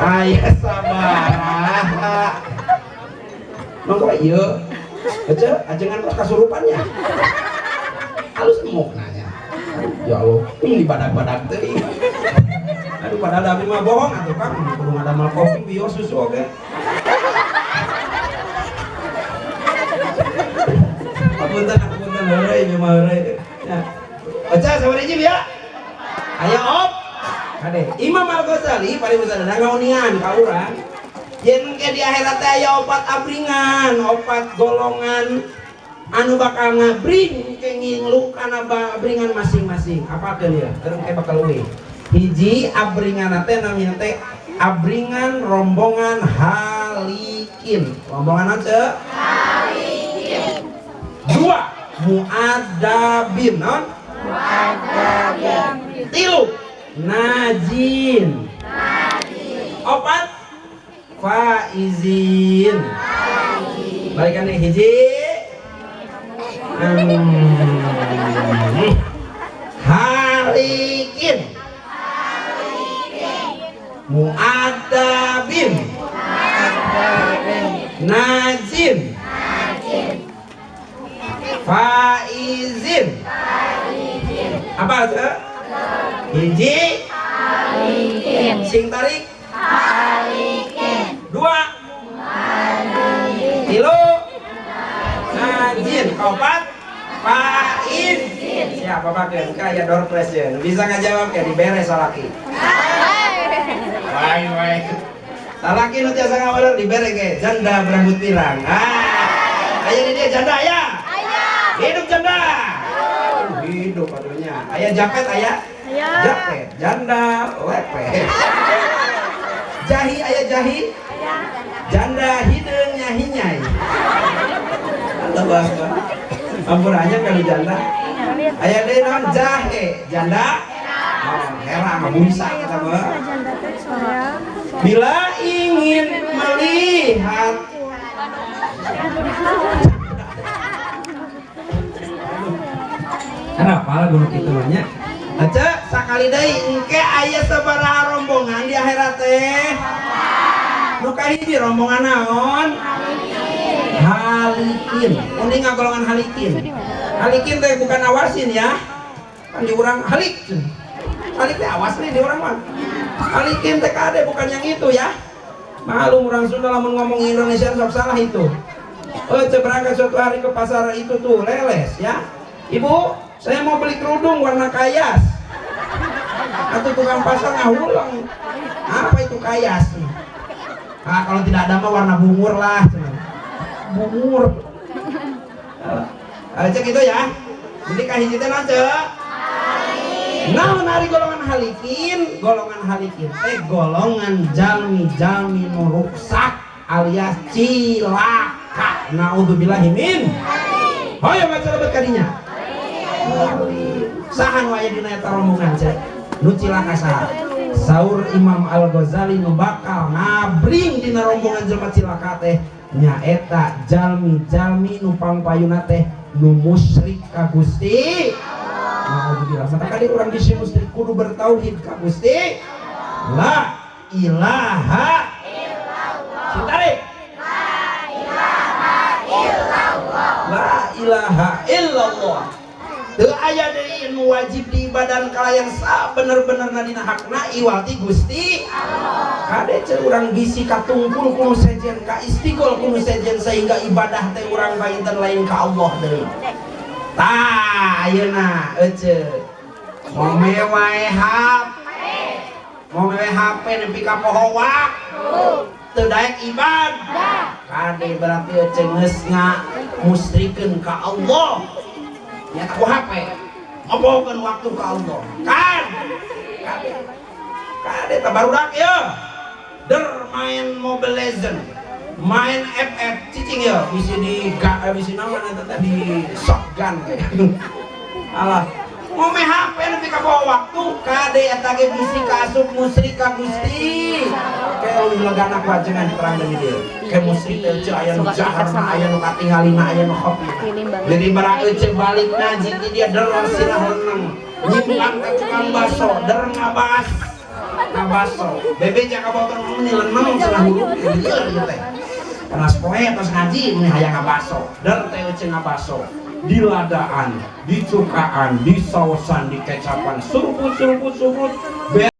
Aya sabaraha? Mangga ieu. Ece, ajengan kos kasurupannya. Halus emuk nanya. Ya Allah, ini badak-badak teuing. Aduh, padahal abi mah bohong atuh Kang, kudu ngadamel kopi bio susu oge. Apunten, apunten heureuy ieu mah heureuy. Ya. Ece sabaraha hiji ya? Aya op. Kade, Imam Al-Ghazali pariwusanana ngauningan ka urang. Yen ke di akhirat teh aya opat abringan, opat golongan anu bakal ngabring kenging lu kana abringan masing-masing. Apakeun ya? Terus ke bakal eueuh. Hiji abringan teh namina teh abringan rombongan halikin. Rombongan aja? Halikin. Dua, muadabin, non? Muadabin. Tilu, najin. Opat, faizin. Balikan nih hiji. Halikin. Muadabin. Najin. Faizin. Apa aja? Hiji. Sing tarik. Dua. Tilu. Najin. Opat. Faiz. Siapa pakai? Kayak door prize ya. Bisa nggak jawab kayak diberes salaki. Wai wai. Salaki nu tiasa ngawaler dibere ke janda berambut pirang. Ah. Aya di dia janda ya. Hidup janda. Hidup aduhnya. Aya jaket aya. Jaket janda lepet. Jahi aya jahi. Janda hideung nyahinyai. Allah Akbar. Ampun aja kalau janda. Aya deui naon jahe janda. Oh, hera ngabunsa kita mah. Bila ingin melihat kenapa lagu kitu mah nya? Aca sakali deui engke aya sabaraha rombongan di akhirat teh? Nu kahiji rombongan naon? Halikin. Uning ngagolongan halikin. Halikin teh bukan awasin ya. Kan di urang halik. Halik teh awas nih di urang mah. Halikin teh kade bukan yang itu ya. Malum orang Sunda lamun ngomong Indonesia sok salah itu. Oh, berangkat suatu hari ke pasar itu tuh leles ya. Ibu, saya mau beli kerudung warna kayas. Atau tukang pasar ngahulang. Apa itu kayas? Ah, kalau tidak ada mah warna bungur lah. Bungur. Cek itu ya. Jadi kahiji teh naon cek? Naon ari golongan halikin? Golongan halikin teh golongan jalmi-jalmi nu ruksak alias cilaka. Naudzubillahi min. Hoyo baca lebet kadinya. Saha nu aya dina eta rombongan cek? Nu cilaka saha? Saur Imam Al-Ghazali nu bakal ngabring dina rombongan jelema cilaka teh nyaeta jalmi-jalmi nu pangpayuna teh nu musyrik ka Gusti. Naudzubillah. Maka kali urang bisi musyrik kudu bertauhid ka Gusti. La ilaha illallah. Sitarik. La ilaha illallah. La ilaha illallah. Teu aya deui nu wajib diibadan kalayan sabener-benerna dina hakna iwal ti Gusti Allah. Kade ceu urang bisi katungkul kuno sejen ka istighol kuno sejen sehingga ibadah teh urang panginten lain ka Allah deui. Tah ayeuna ece mau mewae HP. Mau mewae HP nepi ka poho waktu. Teu daek ibadah. Kade berarti ece geus ngamusrikeun ka Allah. Ya ku HP ngobokeun waktu ka Allah kan kade kade teh barudak ya der main Mobile Legend main FF cicing ya bisi di bisi naon eta teh di shotgun kayak alah ngome HP nepi ka bawa waktu kade eta ge bisi kaasup musyrik ka Gusti kayak leuwih legana ku ajengan diterang deui dieu ke musyrik teh euceu aya nu jaharna aya nu katingalina aya nu khofina. Jadi bara euceu balik ngaji ti dia der sirah leneng nyimpang ka tukang baso der ngabas Ngabaso bebeja ka batur, meni leneng cenah, hulu lieur ieu teh. Panas poe tos ngaji, meni hayang ngabaso. Der teh euceung ngabaso. Diladaan, dicukaan, disaosan, dikecapan, suruput suruput suruput.